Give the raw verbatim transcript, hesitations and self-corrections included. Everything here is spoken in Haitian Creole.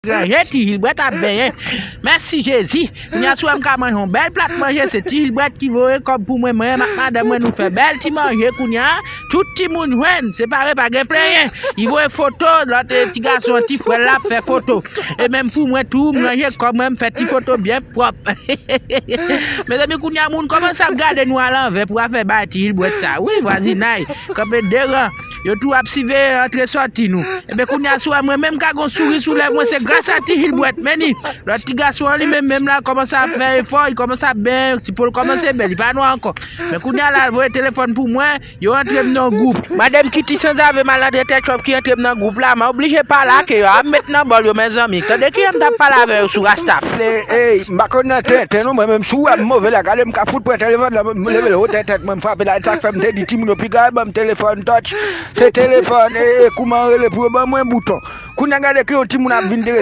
Ranje, Ti Jilbwèt ap benyen. Mèsi Jezi. Kounye a si w wè m ka manje yon bèl plat manje, se Ti Jilbwèt ki voye kòb pou mwen. Mwen ak madanm mwen nou fè bèl ti manje kounye a. Tout timoun jwenn, separe, pa gen plenyen. Li voye foto, lòt ti gason an, ti frè l la ap fè foto. E menm pou mwen tou, m ranje kòb mwen, m fè ti foto byen pwòp. Mezanmi, kounye a moun kòmanse ap gade nou alanvè pou afè bay Ti Jilbwèt sa. Wi, vwazinay, kanpe de ran. Yo tou ap siveye antre sòti nou. Ebyen kounye a si w wè mwen menm ka gon souri sou lèv mwen, se gras a Ti Jilbwèt, men ni. Lòt ti gason an li menm, menm la kòmanse ap fè efò, li kòmanse ap benyen, ti po l kòmanse bèl, li pa nwa ankò. Men kounye a la, l voye telefòn pou mwen, yo antre m nan gwoup. Mande m ki ti sanzave malandren tèt chòf ki antre m nan gwoup la, m oblije pale ak yo, ap met nan bòl yo, mezanmi. Tande kijan m t ap pale avè yo sou Rastaf. Ey, m pa konn nan tenten non, mwen menm si w wè m move la, gade m ka fout pran telefòn nan, m leve l wotè tèt mwen, m frape la, e sa k fè m te di timoun yo piga, ban m telefòn touch, se telefòn, e, e kouman rele pou yo ban mwen bouton. Kounye a gade ke yon timoun ap vin derespè